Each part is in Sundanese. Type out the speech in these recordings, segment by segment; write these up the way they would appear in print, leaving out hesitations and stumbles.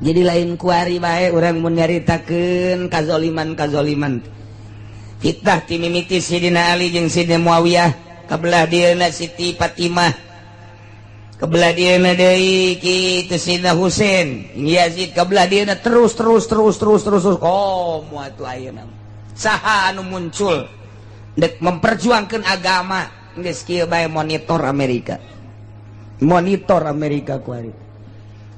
Jadi lain kuari bae urang mun nyaritakeun kazoliman-kazoliman. Fitnah ti mimiti Sidina Ali jeung Sidina Muawiyah, kabelah dieuna Siti Fatimah, kebelah dieuna deui kitu Sidina Husain, Yazid, kebelah dieuna terus terus terus terus terus terus komo atuh ayeuna. Saha anu muncul dek memperjuangkan agama geus kieu bae monitor Amerika. Monitor Amerika kuari.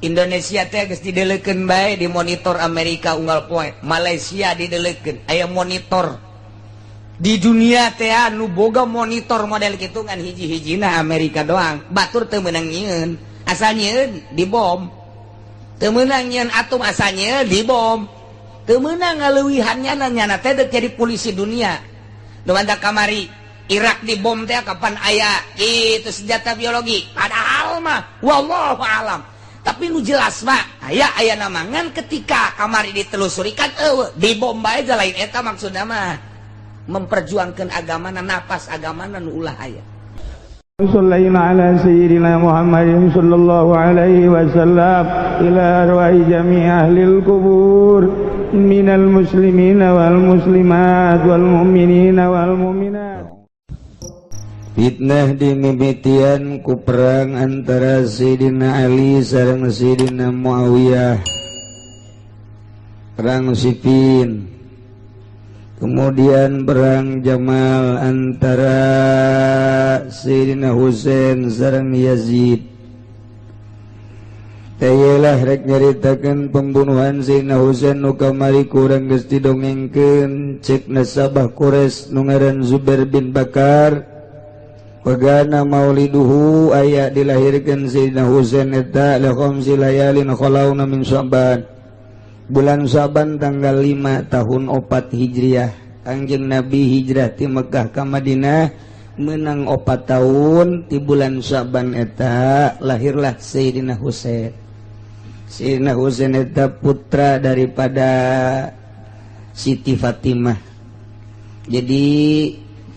Indonesia teh geus didelekeun bae di monitor Amerika unggal poe. Malaysia didelekeun aya monitor. Di dunia teh anu boga monitor model kitu ngan hiji-hijina Amerika doang. Batur teu meunang nyieun, asal nyieun dibom. Teu meunang nyieun atom asal nyieun dibom. Teu meunang ngaleuwihan nyana nyana teh deuk jadi polisi dunia. Nu mantak kamari Irak dibom teh kapan aya kitu senjata biologi. Padahal mah wallahu alam. Tapi nu jelas mah aya aya namangan ketika kamari ditelusuri kan eueuh dibom bae lain eta maksudna mah memperjuangkan agama napas agama nu ulah aya. Sallallahu ala sayyidina Muhammadin sallallahu alaihi wasallam ila arwahi jami' ahlil kubur minal muslimina wal muslimat wal mu'minina wal mu'minat. Fitnah dimimitian ku perang antara Sayyidina Ali sareng Sayyidina Muawiyah, perang Siffin, kemudian perang Jamal antara Sayyidina Husain sareng Yazid. Tayelah rek nyaritakeun pembunuhan Sayyidina Husain nu kamari kurang geus didongengkeun cek nasabah Quraisy nu ngaran Zubair bin Bakar. Wagana mauliduhu aya dilahirkan Sayyidina Husain eta li khamsi layalin khalauna min Sya'ban. Bulan Sya'ban tanggal 5 tahun 4 Hijriah. Kangjeng Nabi hijrah ti Mekah ka Madinah menang 4 tahun di bulan Sya'ban eta lahirlah Sayyidina Husain. Sayyidina Husain eta putra daripada Siti Fatimah. Jadi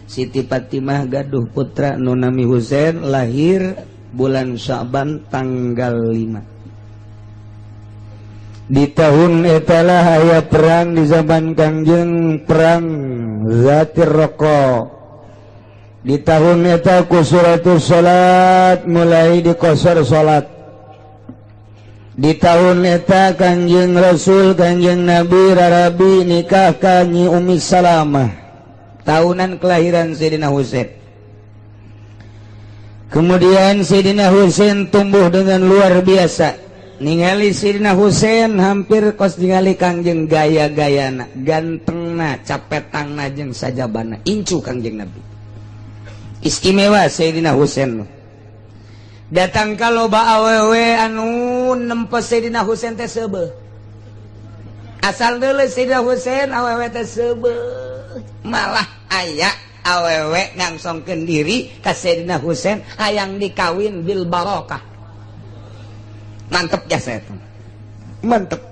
Siti Fatimah gaduh putra nu nami Husain lahir bulan Sya'ban tanggal 5. Di tahun etalah aya perang di zaman Kangjeng, perang Zatir Roko. Di tahun eta kusuratus salat mulai dikosor salat. Di tahun eta Kangjeng Rasul Kangjeng Nabi rarabi nikah ka Nyi Ummi Salamah. Tahunan kelahiran Sayyidina Husain. Kemudian Sayyidina Husain tumbuh dengan luar biasa. Ningali Sayyidina Husain hampir kos ningali Kangjeng gaya-gayana, gantengna, capetangna jeung sajabana, incu Kangjeng Nabi. Istimewa Sayyidina Husain. Datang ka loba awewe anu nempo Sayyidina Husain teh seubeuh. Asal deuleu Sayyidina Husain awewe teh seubeuh. Malah aya awewe ngangsongkeun diri ka Sayyidina Husain hayang dikawin bil barokah. Mantep jasa eta. Mantep.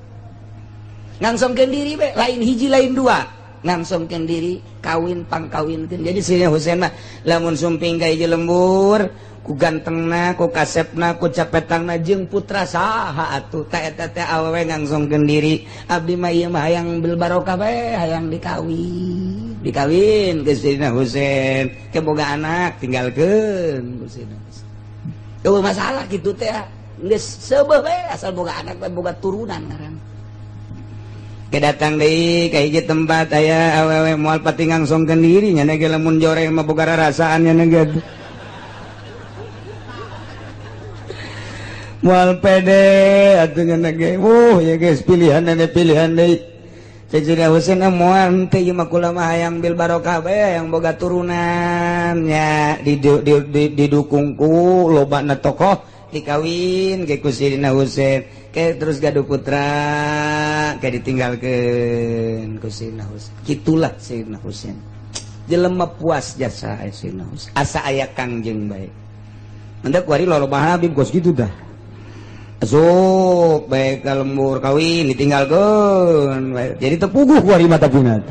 Ngangsongkeun diri be lain hiji lain dua. Ngangsongkeun diri kawin pangkawinkeun. Jadi Sayyidina Husain mah lamun sumping ka hiji lembur ku gantengna, ku kasepna, ku capetangna jeung putra saha atuh ta eta teh awewe ngangsongkeun diri abdi mah ieu mah hayang bil barokah bae hayang dikawin. Dikawin ke Sayyidina Husain, ke boga anak tinggalkeun ku Sayyidina Husain. Eueuh masalah kitu teh geus seubeuh bae asal boga anak bae boga turunan ngaran. Ke datang deui ka hiji tempat aya awewe moal pati ngangsongkeun diri nya ge lamun joreng mah boga rarasaan nya ge. Moal pede atuh nya ge. Wuh ya geus pilihan pilihan deui. Sayyidina Husain moal teh ieu mah kula mah hayang bil barokah bae hayang boga turunan nya didukung ku lobana tokoh dikawin ke ku Sayyidina Husain ke terus gaduh putra ke ditinggalkeun ku Sayyidina Husain. Kitulah Sayyidina Husain. Jelema puas jasa Sayyidina Husain. Asa aya Kangjeng bae. Mendak kuari loba Habib kos kitu dah. Asup baik ka lembur kawin ditinggalkeun. Jadi tepuguh kuari mata punat.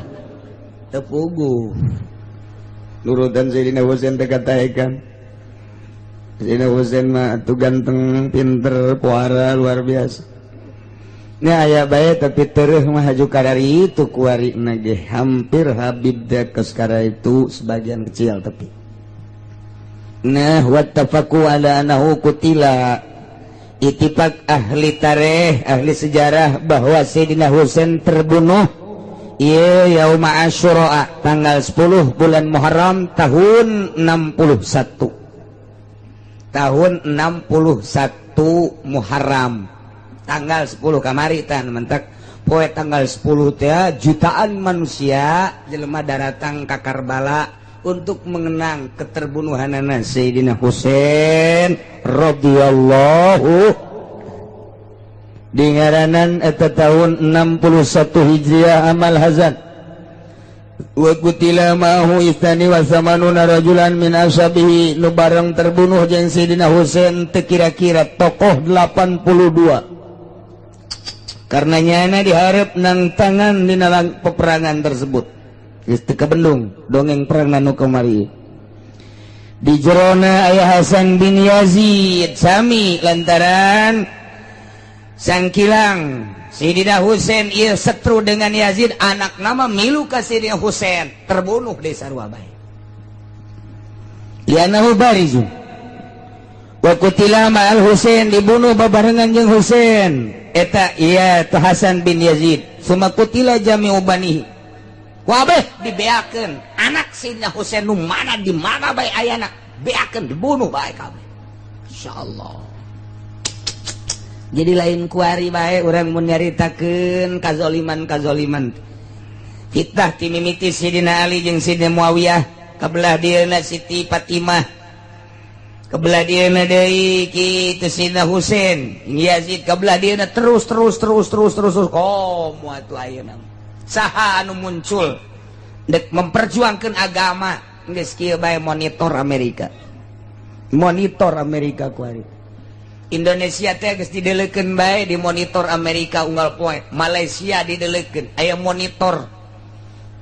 Tepuguh. Nurutan Sayyidina Husain teh kataekan. Sayyidina Husain mah atuh ganteng, pinter, puara luar biasa. Nya aya bae tapi tereuh mah haju kadari itu kuari ge hampir Habib teh sekarang itu sebagian kecil tapi. Nah wattafaqu ala annahu qutila, ittifaq ahli tarikh, ahli sejarah bahwa Sayyidina Husain terbunuh ieu yauma Asyura tanggal 10 bulan Muharram tahun 61. Tahun 61 Muharram tanggal 10 kamari tan mentak poe tanggal 10 teh jutaan manusia jelema daratang ka Karbala untuk mengenang keterbunuhanana Sayyidina Husain radhiyallahu. Di ngaranan eta tahun 61 Hijriah amal hazan. Wa qutila ma'ahu itsani wa samanuna rajulan min ashabihi, nu bareng terbunuh jeung Sayyidina Husain teu kira-kira tokoh 82. Karena nyana diharap nang tangan dina peperangan tersebut. Geus teu kabendung dongeng perang nu kamari. Di jerona aya Hasan bin Yazid sami lantaran sangkilang Sayyidina Husain ieu setru dengan Yazid, anak nama milu ka Sayyidina Husain terbunuh di sarua bae. Lianahu barizun wa qutila ma'al Husain, dibunuh babarengan jeung Husain eta iya tu Hasan bin Yazid. Suma qutila jami'u banihi, wabeh dibeakeun anak Sayyidina Husain nu mana di mana bae ayana beakeun dibunuh bae kabeh. Insyaallah. Jadi lain kuari bae urang mun nyaritakeun kazoliman-kazoliman. Fitnah ti mimiti Sayyidina Ali jeung Sayyidina Muawiyah, kabelah dieuna Siti Fatimah, kebelah dieuna deui kitu Sayyidina Husain, Yazid, kebelah dieuna terus terus terus terus terus terus komo atuh ayeuna. Saha anu muncul dek memperjuangkeun agama geus kieu bae monitor Amerika. Monitor Amerika kuari. Indonesia teh geus didelekeun bae di monitor Amerika unggal poe. Malaysia didelekeun aya monitor.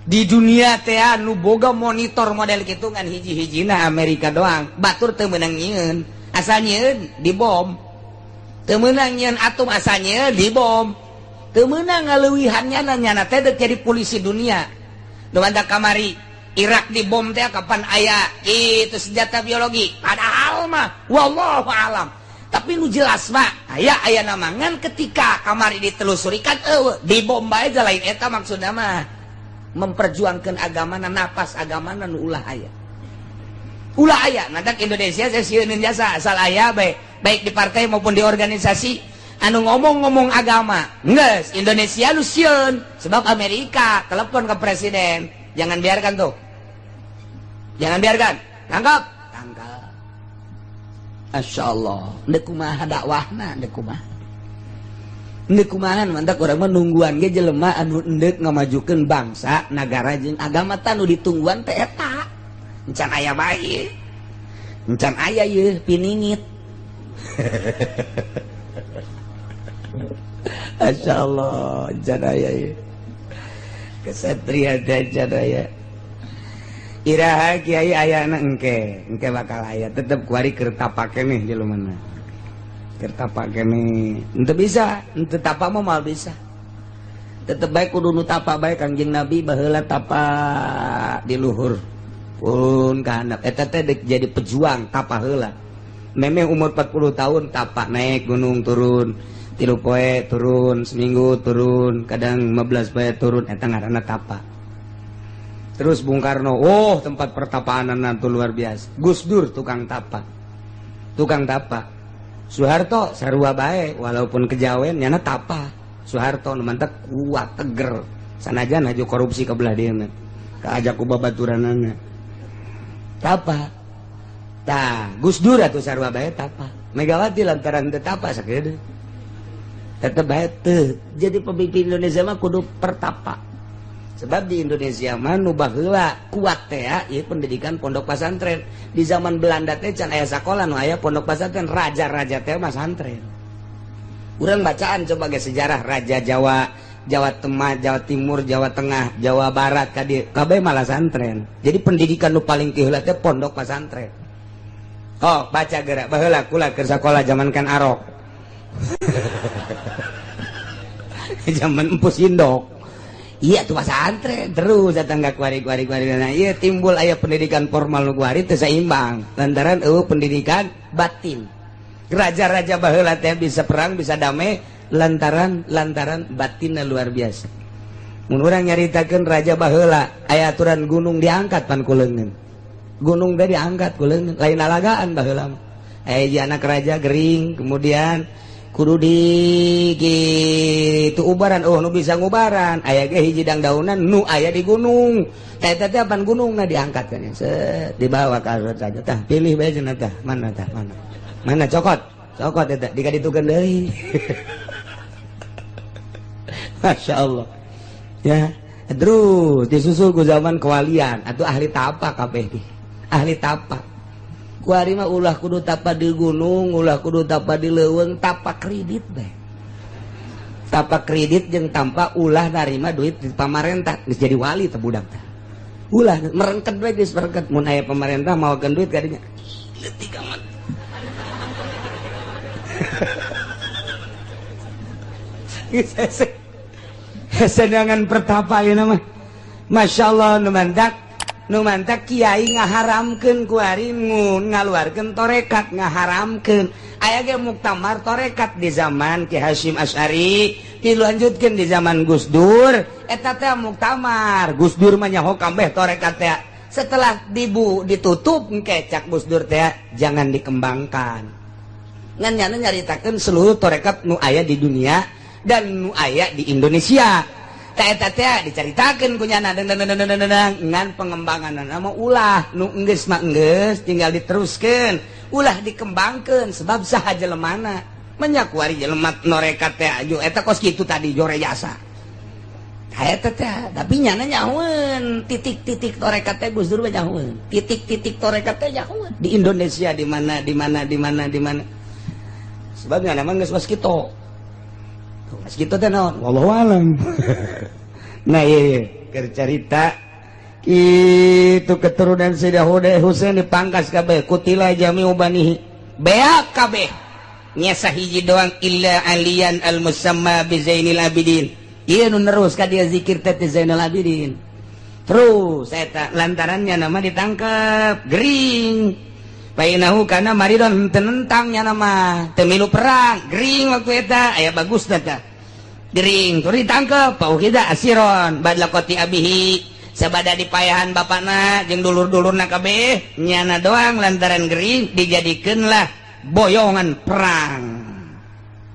Di dunia teh anu boga monitor model kitu ngan hiji-hijina Amerika doang. Batur teu meunang nyieun, asal nyieun dibom. Teu meunang nyieun atom asal nyieun dibom. Teu meunang ngaleuwihan nyana, nyana teh deuk jadi polisi dunia. Nu mantak kamari Irak dibom teh kapan aya itu senjata biologi. Padahal mah wallahu alam. Tapi nu jelas mah aya aya namangan ketika kamari ditelusuri kan eueuh dibom bae lain eta maksudna mah memperjuangkan agama, napas agama nu ulah aya. Ulah aya, nanti Indonesia saya sieunin jasa asal aya baik, baik di partai maupun di organisasi anu ngomong-ngomong agama. Geus Indonesia lu sieun sebab Amerika telepon ke presiden, jangan biarkan tuh. Jangan biarkan. Tangkap. Tangkap. Masya Allah. Ndek kumaha dakwahna, ndek kumaha. Ndek kumaha mantak urang mah nungguan ge jelema anu endek ngamajukeun bangsa, nagara jeung agama tah nu ditungguan teh eta. Encan aya bae. Encan aya yeuh piningit. Masya Allah, encan aya yeuh. Kesatria teh encan aya. Iraha kiai ayana engke, engke bakal aya tetep kuari keur tapak keneh jelemana. Keur tapak keneh. Henteu bisa, henteu tapa mah moal bisa. Tetep bae kudu nu tapa bae Kangjeng Nabi baheula tapa di luhur. Pun ka handap eta teh deuk jadi pejuang tapa heula. Memeh umur 40 tahun tapa naik gunung turun, 3 poe turun, seminggu turun, kadang 15 poe turun eta ngaranna tapa. Terus Bung Karno, oh tempat pertapaan itu luar biasa. Gus Dur tukang tapa, tukang tapa. Soeharto sarua bae, walaupun kejawen nyana tapa. Soeharto nu mantak kuat teger. Sanajan haju korupsi ke belah dieuna. Kaajak ku babaturanana. Tapa. Tah, Gus Dur atuh sarua bae tapa. Megawati lantaran teu tapa sakieu. Tetep bae teu. Jadi pemimpin Indonesia mah kudu pertapa. Sebab di Indonesia mah nu baheula kuat teh ieu pendidikan pondok pesantren. Di zaman Belanda teh can aya sakola nu aya pondok pesantren, raja-raja teh mah santren. Urang bacaan coba ge sejarah raja Jawa, Jawa Tengah, Jawa Timur, Jawa Tengah, Jawa Barat ka dieu kabeh malah santren. Jadi pendidikan nu paling tiheula teh pondok pesantren. Oh, baca geura baheula kula keur sakola zaman kan Arok. Zaman empus indok. Iya tuh pesantren terus datang ka kuari-kuari kuari. Nah, iya timbul aya pendidikan formal nu kuari teu saimbang lantaran eueuh pendidikan batin. Raja-raja baheula teh bisa perang bisa damai lantaran lantaran batinna luar biasa. Mun urang nyaritakeun raja baheula aya aturan gunung diangkat pan ku leungeun. Gunung teh diangkat ku leungeun, lain alagaan baheula mah. Aya anak raja gering kemudian kudu di gitu ubaran, oh nu bisa ngubaran aya ge hiji dangdaunan nu aya di gunung teh teh pan gunungna diangkat kan set dibawa ka saja tah pilih bae cenah tah mana tah mana mana cokot cokot eta dikaditukeun deui. Masya Allah ya. Terus disusul ku zaman kewalian atau ahli tapa kabeh di ahli tapa kuari mah ulah kudu tapa di gunung, ulah kudu tapa di leuweung, tapa kredit bae. Tapa kredit jeung tanpa ulah narima duit di pamarentah, geus jadi wali teh budak teh. Ulah merengket bae geus merengket mun aya pamarentah mawakeun duit kadinya. Leutik amat. Geus hese. Hesenangan pertapa ieu mah. Masyaallah nu mantak nu mantak kiai ngaharamkeun kuari ngaluarkeun torekat ngaharamkeun aya ge muktamar torekat di zaman Ki Hasyim Asy'ari dilanjutkeun di zaman Gus Dur eta teh muktamar Gus Dur mah nyaho kabeh torekat teh setelah dibu ditutup engke cak Gus Dur teh jangan dikembangkan ngan nyana nyaritakeun seluruh torekat nu aya di dunia dan nu aya di Indonesia. Eta teh dicaritakeun ku nyana ngan pengembangan mah ulah nu enggeus mah enggeus tinggal diteruskeun ulah dikembangkeun sebab saha jelemana menyak kuari jelema norekat teh aju eta kos kitu tadi jore jasa eta teh tapi nyana nyahoeun titik-titik torekat teh Gus Dur mah nyahoeun titik-titik torekat teh nyahoeun di Indonesia di mana di mana di mana di mana sebab nyana mah geus kos kitu. Mas gitu teh naon? Wallahu alam. Nah iya, keur carita itu keturunan Sayyidah Husain dipangkas kabeh kutila jami'u banihi. Beak kabeh. Nyesa hiji doang illa aliyan al musamma bi Zainil Abidin. Ieu nu nerus ka dia zikir teh Zainal Abidin. Terus eta lantarannya nama ditangkep gering. Painahu kana maridon tenentangnya nama temilu perang gering waktu eta aya bagus teh gering tur ditangkep pauhida asiron badla qati abihi sabada dipayahan bapana jeung dulur-dulurna kabeh nyana doang lantaran gering dijadikeunlah boyongan perang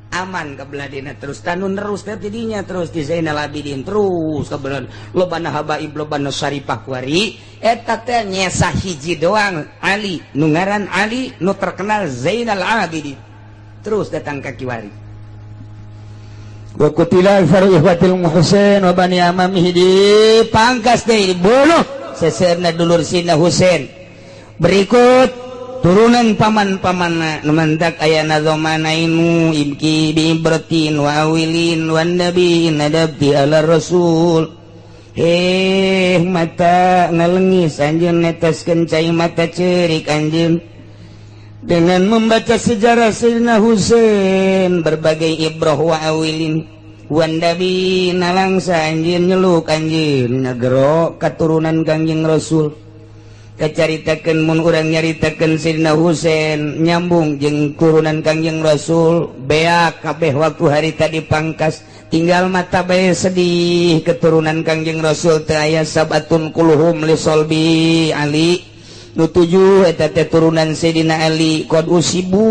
aman kebeladina terus tanun terus teh tidinya terus di Zainal Abidin terus kebelan lobana habaib lobana syarifah kuari eta teh nyesa hiji doang Ali nu ngaran Ali nu terkenal Zainal Abidin terus datang ka kiwari wa qutila faru ihwatil Husain wa bani amamihi dipangkas deui dibunuh seseurna dulur Sina Husain berikut turunan paman-paman nu mantak aya nazamanainu ibki bi ibratin wa awilin wan nabi nadabti ala rasul heh mata ngalengis anjeun neteskeun cai mata ceurik anjeun dengan membaca sejarah Sayyidina Husain berbagai ibrah wa awilin wan nabi nalangsa anjeun nyeluk anjeun ngagero katurunan Kangjeng Rasul kacaritakeun mun urang nyaritakeun Sayyidina Husain nyambung jeung turunan Kangjeng Rasul beak kabeh waktu harita dipangkas tinggal mata bae sedih keturunan Kangjeng Rasul teh aya sabatun kuluhum li solbi Ali nu tujuh eta teh turunan Sayyidina Ali qad usibu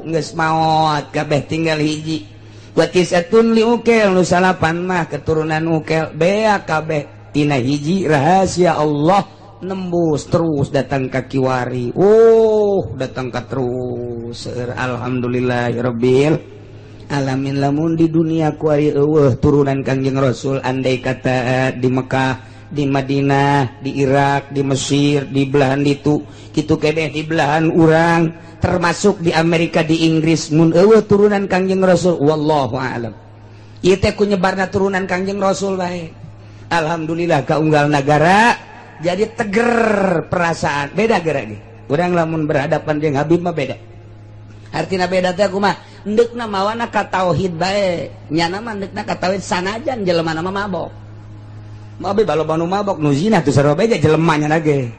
geus maot kabeh tinggal hiji wa tisatun li ukel nu salapan mah keturunan ukel beak kabeh tina hiji rahasia Allah nembus terus datang ka kiwari oh datang ka terus alhamdulillahirabbil alamin lamun di dunia kuari eueuh turunan Kangjeng Rasul andai kata di Mekah di Madinah di Irak di Mesir di belahan ditu kitu keneh di belahan urang termasuk di Amerika di Inggris mun eueuh turunan Kangjeng Rasul wallahu a'lam ieu teh ku nyebarna turunan Kangjeng Rasul bae alhamdulillah kaunggal nagara jadi teger perasaan beda gerak ge urang lamun berhadapan jeung Habib mah beda artina beda teh kumaha Ndeukna mawana ka tauhid bae. Nyana mah ndeukna ka tauhid sanajan jelema mah mabok. Mabe balo nu mabok nu zina teu sarua bae jelema nya ge.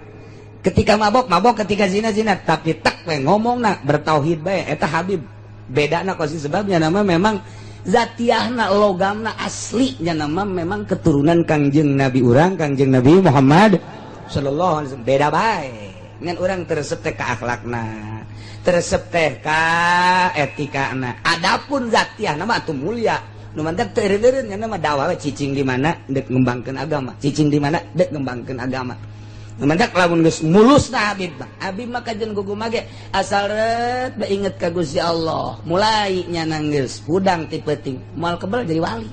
Ketika mabok mabok, ketika zina zina, tapi tak we ngomongna bertauhid bae eta Habib. Bedana kosi sebabnya nama memang zatiahna logamna asli nya nama memang keturunan Kangjeng Nabi urang, Kangjeng Nabi Muhammad sallallahu alaihi wasallam. Beda bae. Ngan urang teresep teh ka akhlakna, teresep teh ka etikana. Adapun zatiahna mah atuh mulia. Nu mantak teu eureun nya mah dakwah cicing di mana deuk ngembangkeun agama, cicing di mana deuk ngembangkeun agama. Nu mantak lamun geus mulusna Habib mah, Habib mah kajen gugumage asal ret bae inget ka Gusti Allah. Mulai nya geus hudang ti peuting, moal kebel jadi wali.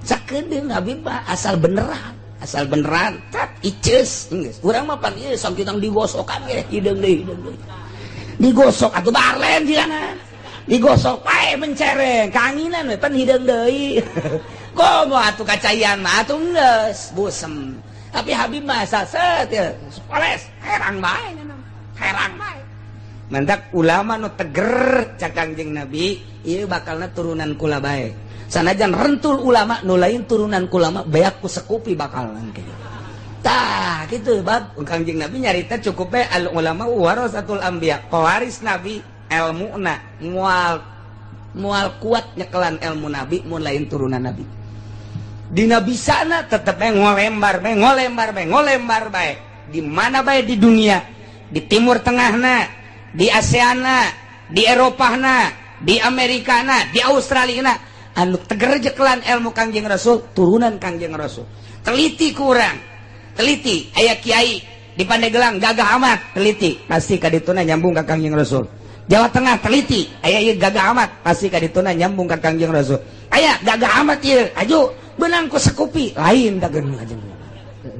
Sakedeung Habib mah asal beneran. Asal beneran tat iceus geus. Urang mah pan ieu sakitu digosokan ge hideung deui hideung deui. Digosok atuh barlen jigana. Digosok pae mencereng, kaanginan we pan hideung deui. Komo atuh kacaian mah atuh geus busem. Tapi Habib mah asal set ya, poles herang bae nya herang bae. Mantak ulama nu teger cak Kangjeng Nabi, ieu bakalna turunan kula bae. Sanajan rentul ulama nu lain turunan kulama beak ku sekupi bakalan kitu. Tah kitu bab Kangjeng Nabi nyarita cukup bae al ulama warasatul anbiya, pewaris nabi elmuna mual kuat nyekelan ilmu nabi mun lain turunan nabi. Dina bisana tetep bae ngolembar bae ngolembar bae ngolembar bae. Di mana bae di dunia, di Timur Tengahna, di ASEANna, di Eropahna, di Amerikana, di Australiana, anu teger jekelan ilmu Kangjeng Rasul, turunan Kangjeng Rasul. Teliti kurang, teliti aya kiai di Pandeglang gagah amat, teliti pasti kadituna nyambung ka Kangjeng Rasul. Jawa Tengah teliti aya ieu gagah amat, pasti kadituna nyambung ka Kangjeng Rasul. Aya gagah amat ieu, aju beunang ku sekupi, lain dageun aja.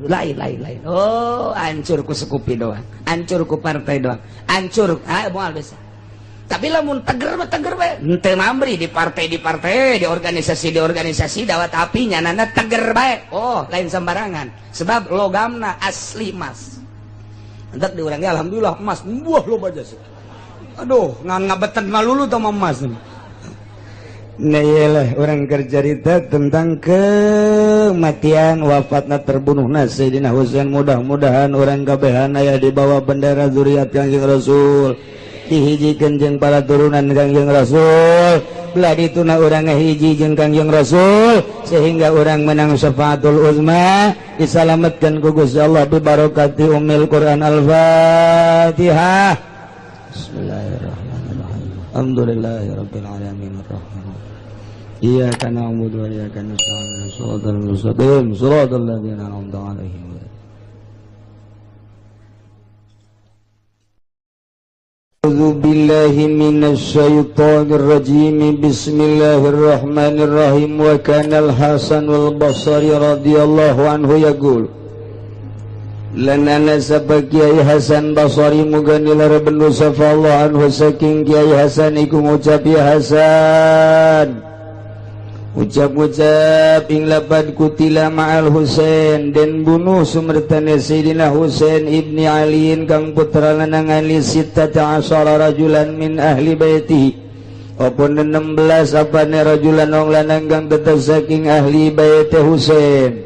Lain lain lain. Oh, hancur ku sekupi doang, hancur ku partai doang, hancur ah moal bisa. Tapi lamun teger mah teger bae, henteu mamri di partai di partai, di organisasi di organisasi dawat api nyanana teger bae. Oh, lain sembarangan. Sebab logamna asli emas. Entek di urang ge alhamdulillah emas, buah loba jasa. Aduh, ngan ngabeten malulu tah emas. Nah iyalah orang kerjarita tentang kematian wafatna terbunuhna Sayyidina Husain. Mudah-mudahan orang kabehan aya di bawah bendera zuriat Kangjeng Rasul, dihijikeun jeung para turunan Kangjeng Rasul, belah dituna urang ngahiji jeung Kangjeng Rasul sehingga urang menang syafaatul uzma, disalametkeun ku Gusti Allah bi barakati ummil Quran. Al-Fatihah. Bismillahirrahmanirrahim. Alhamdulillahirabbil alamin arrahman. Iyyaka na'budu wa iyyaka nasta'in. Shiratal mustaqim, shiratal ladzina an'amta 'alaihim. A'udzu billahi minasy syaithanir rajim. Bismillahirrahmanirrahim. Wa kana al-Hasanul Basri radhiyallahu anhu yaqul lana nasaba Kiai Hasan Basri muga nilar bendu safallahu anhu saking Kiai Hasan iku ngucap ya Hasan ucap-ucap ing lapad kutila ma'al Husain dan bunuh sumertane Sayyidina Husain ibni Aliin kang putra lanang Ali 16 rajulan min ahli baitihi opon 16 apane rajulan wong lanang kang tetep saking ahli bait Husain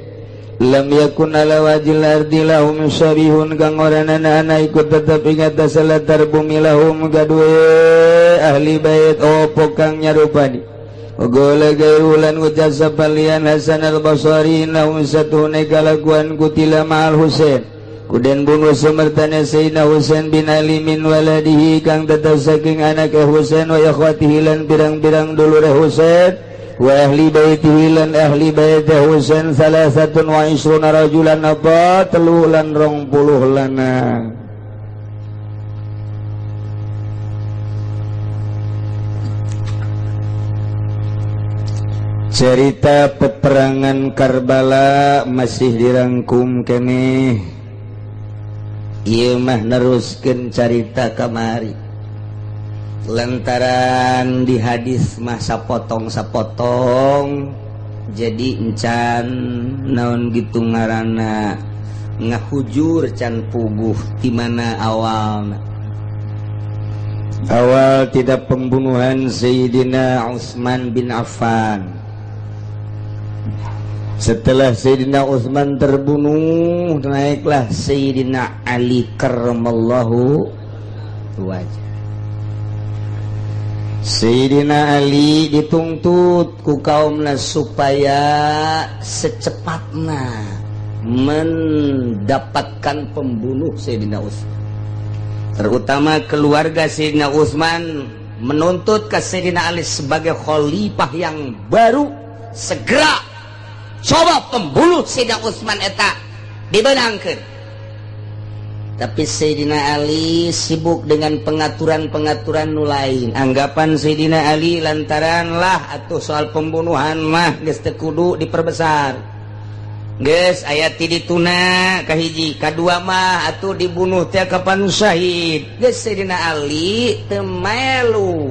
lam yakun ala wajil ardi lahum syarihun kang ora ana ikut tetep ing atas latar bumi lahum kadue ahli bait opo kang nyarupani Gola gairulan ucap sapalian Hasan al-Basri lahum satune kalakuan kutila ma'al Husain kuden bunuh sumertane Sayyidina Husain bin Ali min waladihi kang tetep saking anake Husain wa ikhwatihi lan pirang-pirang dulure Husain wa ahli baitihi lan ahli bait Husain 23 rajulan apa 23 lanang. Cerita peperangan Karbala masih dirangkum keneh. Ieu mah neruskeun carita kamari. Lantaran di hadis mah sapotong-sapotong jadi encan naon gitu ngaranna ngahujur can puguh di mana awalna. Awal tidak pembunuhan Sayyidina Utsman bin Affan. Setelah Sayyidina Utsman terbunuh, naiklah Sayyidina Ali karramallahu wajah. Sayyidina Ali dituntut ku kaumna supaya secepatnya mendapatkan pembunuh Sayyidina Utsman. Terutama keluarga Sayyidina Utsman menuntut ke Sayyidina Ali sebagai khalifah yang baru, segera coba pembunuh Sayyidina Utsman eta dibenangkeun. Tapi Sayyidina Ali sibuk dengan pengaturan-pengaturan nu lain. Anggapan Sayyidina Ali lantaran lah atuh soal pembunuhan mah geus teu kudu diperbesar. Geus aya ti dituna kahiji, kadua mah atuh dibunuh teh kapan syahid. Geus Sayyidina Ali teu melu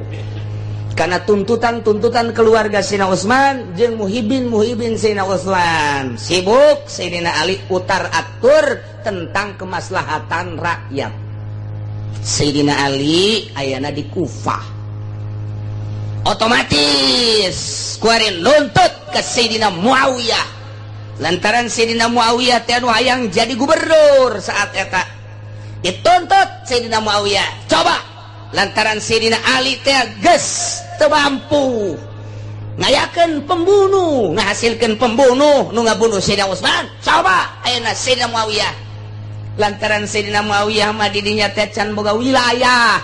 karena tuntutan-tuntutan keluarga Sayyidina Utsman jeung muhibin-muhibin Sayyidina Utsman. Sibuk Sayyidina Ali utar atur tentang kemaslahatan rakyat. Sayyidina Ali ayana di Kufah. Otomatis kuari nuntut ke Sayyidina Muawiyah. Lantaran Sayyidina Muawiyah teh anu hayang jadi gubernur saat eta. Dituntut Sayyidina Muawiyah. Coba lantaran Sayyidina Ali teh geus teu mampu ngayakeun pembunuh, ngahasilkeun pembunuh nu ngabunuh Sayyidina Utsman. Coba ayeuna Sayyidina Muawiyah. Lantaran Sayyidina Muawiyah mah di dinya teh can boga wilayah.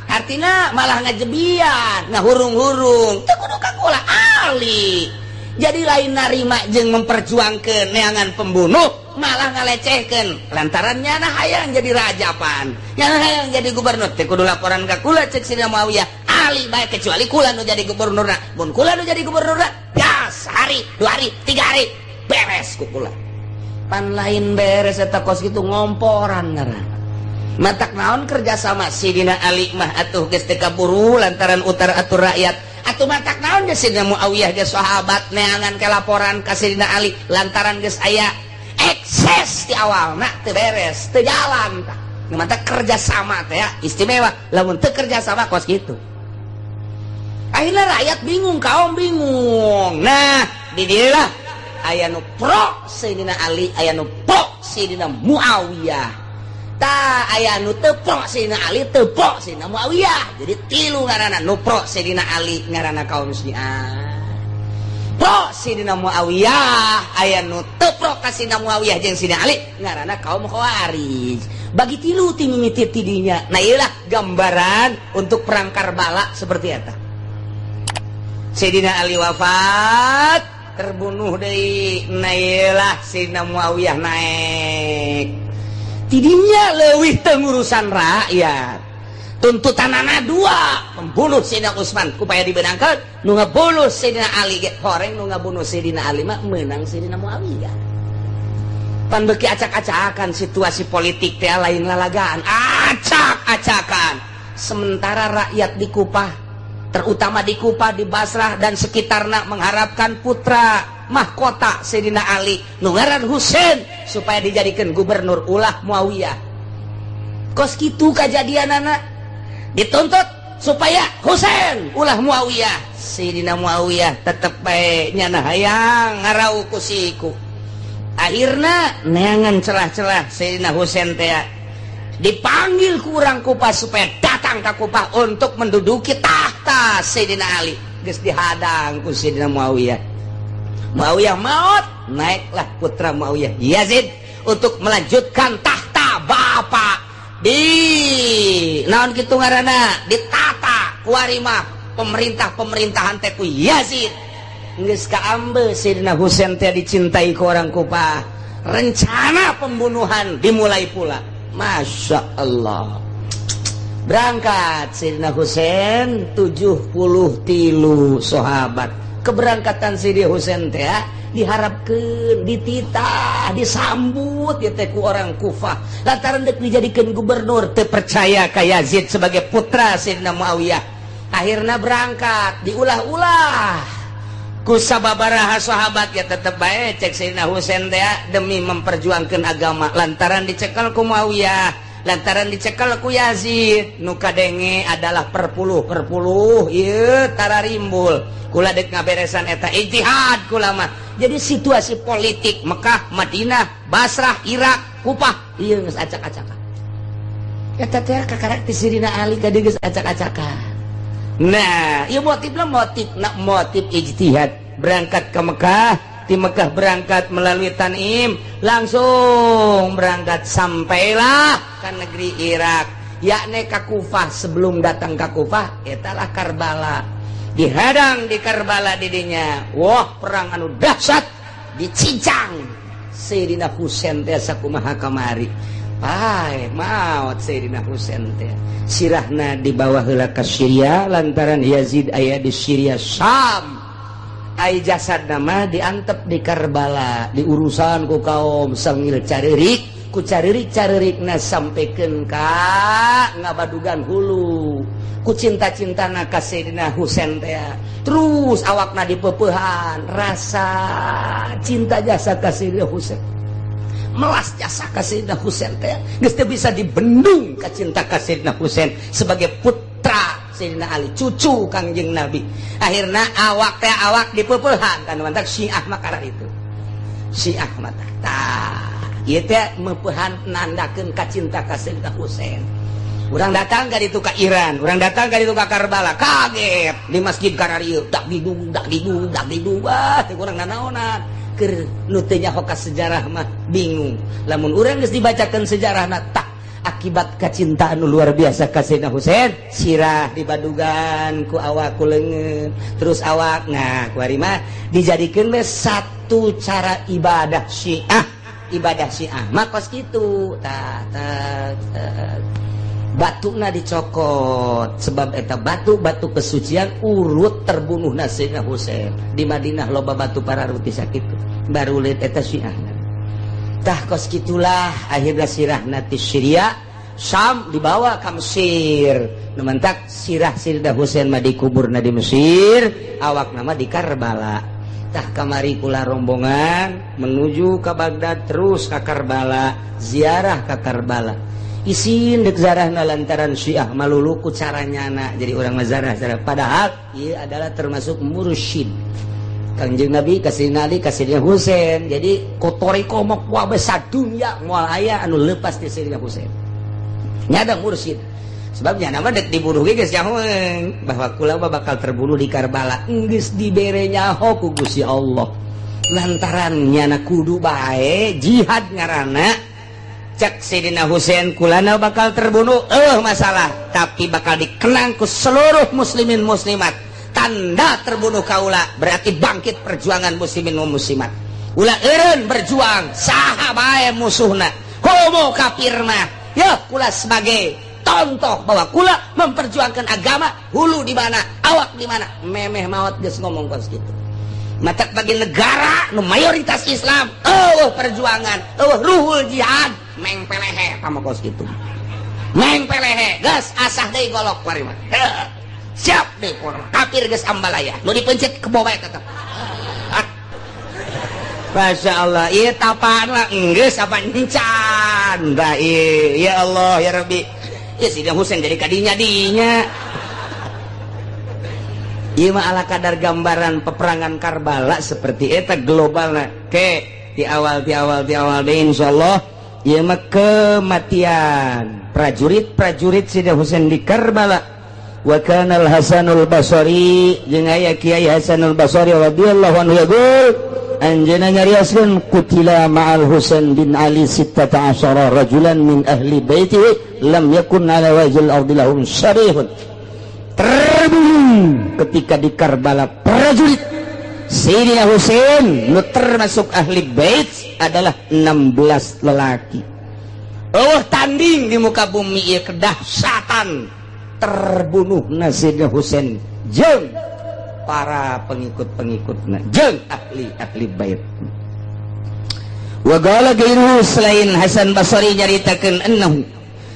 Artina malah ngajebian, ngahurung-hurung. Teu kudu ka kula Ali. Jadi lain narima jeung memperjuangkeun neangan pembunuh, malah ngalecehkeun. Lantaran nyana hayang jadi raja pan, nyana hayang jadi gubernur. Teu kudu laporan ka kula cek Sayyidina Muawiyah. Ali bae kecuali kula nu jadi gubernurna. Mun kula nu jadi gubernurna, gas hari, 2 hari, 3 hari beres ku kula. Pan lain beres eta kos kitu ngomporan ngaran. Matak naon kerjasama Sayyidina Ali mah atuh geus teu kaburu lantaran utar atur rakyat. Atuh matak naon geus Sayyidina Muawiyah geus sahabat neangan ke laporan ka Sayyidina Ali lantaran geus aya ekses di awalna teu beres, teu jalan tah. Matak kerjasama teh ya istimewa, lamun teu kerjasama kos kitu. Akhirnya rakyat bingung, kaum bingung. Nah, di dieu lah aya nu pro Sayyidina Ali, aya nu pro Sayyidina Muawiyah. Ta aya nu teu pro Sayyidina Ali, teu pro Sayyidina Muawiyah. Jadi tilu ngaranna, nu pro Sayyidina Ali ngaranna kaum Syiah. Pro Sayyidina Muawiyah, aya nu teu pro ka Sayyidina Muawiyah jeung Sayyidina Ali ngaranna kaum Khawarij. Bagi tilu ti mimiti ti dinya. Nah, ieulah gambaran untuk perang Karbala seperti eta. Sayyidina Ali wafat, terbunuh deui. Nah, ieulah Sayyidina Muawiyah naik. Tidinya leuwih teu ngurusan rakyat. Tuntutanana dua, pembunuh Sayyidina Utsman upaya dibenangkeun, nu ngabunuh Sayyidina Ali ge horeng nu ngabunuh Sayyidina Ali mah meunang Sayyidina Muawiyah. Pan beuki acak-acakan situasi politik teh lain lalagaan, acak-acakan. Sementara rakyat di Kufah, terutama di Kufah, di Basrah dan sekitarna mengharapkan putra mahkota Sayyidina Ali nu ngaran Husain supaya dijadikan gubernur ulah Muawiyah. Kos kitu kajadianana dituntut supaya Husain ulah Muawiyah. Sayyidina Muawiyah tetep bae nyana hayang ngarau ku siku. Akhirna neangan celah-celah Sayyidina Husain teh dipanggil ku urang Kufah supaya datang ka Kufah untuk menduduki tahta Sayyidina Ali. Geus dihadang ku Sayyidina Muawiyah. Muawiyah maut, naiklah putra Muawiyah Yazid untuk melanjutkan tahta bapak. Di naon kitu ngaranna ditata kuari mah pemerintah-pemerintahan teh ku Yazid. Geus kaambe Sayyidina Husain teh dicintai ku orang Kufah. Rencana pembunuhan dimulai pula. Masya Allah. Berangkat Sayyidina Husain 73 sahabat. Keberangkatan Sayyidina Husain teh diharapkeun, dititah, disambut ya teh ku orang Kufah. Lantaran dek dijadikeun gubernur teu percaya ka Yazid sebagai putra Sayyidina Muawiyah. Akhirna berangkat diulah-ulah ku sababaraha sahabat ya tetep bae cek Sayyidina Husain teh demi memperjuangkan agama lantaran dicekel ku Muawiyah. Lantaran dicekel ku Yazid nu kadenge adalah perpuluh-perpuluh ieu tararimbul. Kula deuk ngaberesan eta ijtihad kula mah. Jadi situasi politik Mekah, Madinah, Basrah, Irak, Kupah ieu geus acak-acakan. Eta teh kakarak ti Sayyidina Ali ka dieu geus acak-acakan. Nah, ieu motifna motif ijtihad. Berangkat ke Mekah, di Mekah berangkat melalui Tanim, langsung berangkat sampailah ke negeri Irak, yakni ke Kufah. Sebelum datang ke Kufah, etalah Karbala. Dihadang di Karbala didinya. Wah, perang anu dahsyat, dicincang Sayyidina Husain teh sakumaha kamari. Pae maot Sayyidina Husain teh. Sirahna dibawa heula ka Syria lantaran Yazid aya di Syria Syam. Ai jasad nama diantep di Karbala, diurusan ku kaum sengil caririk, ku caririk-caririkna sampaikan ka ngabadugan hulu. Ku cinta-cintana ka Sayyidina Husain teh. Terus awakna dipeupehan, rasa cinta jasa ka Sayyidina Husain. Melas jasa ka Sayyidina Husain teh. Geus teu bisa dibendung ka cinta ka Sayyidina Husain sebagai putra Sayyidina Ali, cucu Kangjeng Nabi. Akhirna awak teh awak dipeupehan kan mantak Syiah mah karena itu. Syiah mah tah ieu teh meupehan nandakeun ka cinta ka Sayyidina Husain. Urang datang ka ditu ka Iran, urang datang ka ditu ka Karbala, kaget di masjid kararieu dak didung dak didung dak didung, wah teh urang nanaonan. Keur nu teu nyaho ka sejarah mah bingung. Lamun urang geus dibacakeun sejarahna tah akibat kecintaan luar biasa ka Sayyidina Husain, sirah dibadugan ku awak ku leungeun, terus awak nah ku ari mah dijadikeun we satu cara ibadah Syiah. Ibadah Syiah mah kos kitu tah tah batuna dicokot sebab eta batu-batu kesucian urut terbunuhna Sayyidina Husain. Di Madinah loba batu pararuti sakitu baru lihat eta Syiah. Tah kos kitulah akhirnya sirahna ti Syria Syam dibawa ka Mesir. Nu mantak sirah Sayyidina Husain mah dikuburna di Mesir, awakna mah di Karbala. Tah kamari kula rombongan menuju ka Baghdad terus ka Karbala, ziarah ka Karbala. Isin dek zarahna lantaran Syiah malulu ku caranyana jadi urang mah zarah zarah padahal ieu adalah termasuk mursyid Kangjeng Nabi ka Sayyidina Ali ka Sayyidina Husain. Jadi kotoriko mah kuah sadunya moal aya anu lepas ti Sayyidina Husain. Nyada mursyid. Sebabnya nama dek dibunuh ge geus nyahoeun bahwa kula mah bakal terbunuh di Karbala. Geus dibere nyaho ku Gusti Allah. Lantaran nyana kudu bae jihad ngaranna. Cek Sayyidina Husain kulana bakal terbunuh masalah, tapi bakal dikenang ku seluruh muslimin muslimat. Tanda terbunuh kaula berarti bangkit perjuangan muslimin wa muslimat. Ulah eureun berjuang saha bae musuhna, homo kafirna. Ya kula sebagai contoh bahwa kula memperjuangkan agama hulu di mana, awak di mana, memeh maot geus ngomong kos kitu. Matak bagi negara nu mayoritas Islam, eueuh perjuangan, eueuh ruhul jihad, meng pelehe pama kos kitu. Meng pelehe geus asah deui golok kuari mah. Siap deh kafir geus ambalaya nu dipencet kebo bae tetep. Masya Allah, ieu tapaan lah geus apa encan da ieu. Ya Allah ya Rabbi. Ieu Sayyidina Husain jadi kadinya dinya. Ieu mah ala kadar gambaran peperangan Karbala seperti eta globalna. Ke di awal di awal di awal deh insyaallah ieu mah kematian prajurit-prajurit Sayyidina Husain di Karbala. Wa kana al-Hasanul Basri jeung aya Kiai Hasanul Basri radhiyallahu anhu yaqul anjeunna nyarioskeun qutila ma'al Husain bin Ali 16 rajulan min ahli baitihi lam yakun ala wajhil ardi lahum syarihun. Terbunuh ketika di Karbala prajurit Sayyidina Husain nu termasuk ahli bait adalah 16 lelaki. Eueuh tanding di muka bumi ieu kedahsyatan terbunuh Sayyidina Husain jeung para pengikut-pengikutna jeung ahli-ahli bait. Wa qala gairuhu selain Hasan Basri nyaritakeun annahu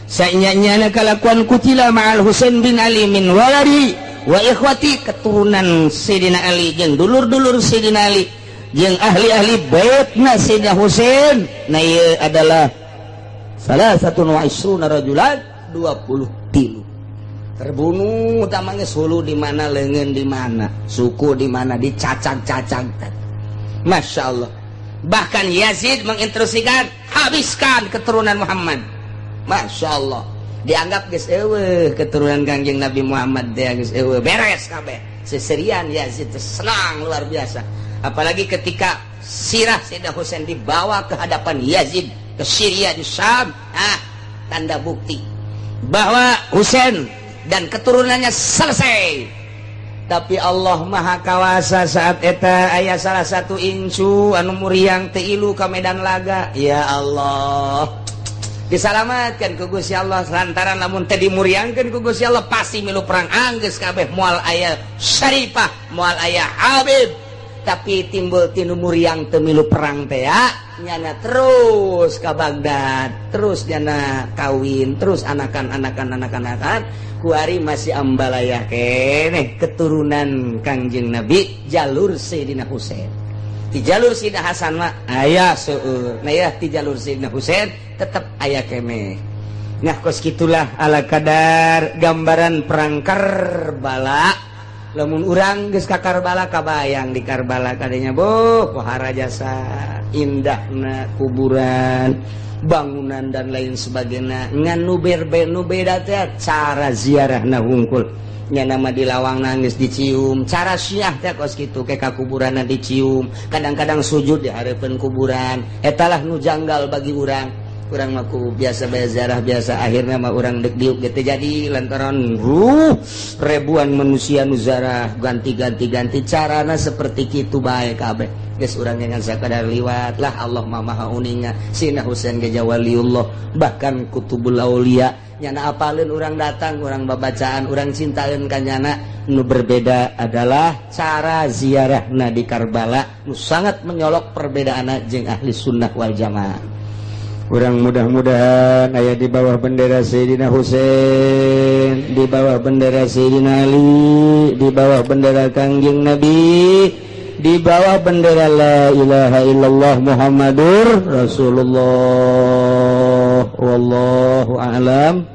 sanyanya kalakuan kutila ma'al Husain bin Ali min waladi wa ikhwati keturunan Sayyidina Ali jeung dulur-dulur Sayyidina Ali jeung ahli-ahli baitna Sayyidina Husain. Nah ieu adalah Salah satu wa rajulan 23 terbunuh utamanya sulu di mana, lengan di mana, suku di mana, dicacag-cacag. Masya Allah. Bahkan Yazid menginstruksikan habiskan keturunan Muhammad. Masya Allah. Dianggap geus eueuh keturunan Kangjeng Nabi Muhammad teh geus eueuh, beres kabeh. Seserian Yazid senang luar biasa. Apalagi ketika sirah Sayyidina Husain dibawa ke hadapan Yazid ke Syria di Syam, tanda bukti bahwa Husain dan keturunannya selesai. Tapi Allah Maha Kawasa saat eta aya salah satu incu anu muriang teu ilu ka medan laga. Ya Allah, disalamatkan ku Gusti Allah lantaran lamun teu dimuriangkeun ku Gusti Allah pasti milu perang anggeus kabeh, moal aya Syarifah, moal aya Habib. Tapi timbul tinu muriang teu milu perang teh ya, nyana terus ka Baghdad, terus nyana kawin, terus anakan anakan anakan anakan kuari masih ambalaya keneh keturunan Kangjeng Nabi jalur Sayyidina Husain. Di jalur Sayyidina Hasan mah aya seueur, nah ya di jalur Sayyidina Husain tetep aya keneh. Nah kos kitulah ala kadar gambaran perang Karbala. Lamun urang geus ka Karbala kabayang di Karbala kadenya boh pohara jasa indahna kuburan, bangunan dan lain sebagainya. Ngan nu nu beda teh cara ziarahna hungkul. Nya nama di lawang nangis dicium, cara Syiah teh kos kitu ke ka kuburanna dicium, kadang-kadang sujud di hareupeun kuburan. Eta lah nu janggal bagi urang. Urang mah ku biasa bae ziarah biasa, akhirnya mah urang dek diuk ge teu jadi lantaran ribuan manusia nu ziarah ganti-ganti-ganti carana seperti kitu bae kabeh. Geus urang ngan sakadar liwat lah, Allah mah maha uninga. Sayyidina Husain ge waliullah, bahkan kutubul aulia nyana apaleun urang datang, urang babacaan, urang cintaeun ka nyana. Nu berbeda adalah cara ziarahna di Karbala nu sangat menyolok perbedaanna jeung ahli sunnah wal jamaah. Urang mudah-mudahan aya di bawah bendera Sayyidina Husain, di bawah bendera Sayyidina Ali, di bawah bendera Kangjeng Nabi, di bawah bendera la ilaha illallah Muhammadur Rasulullah. Wallahu a'lam.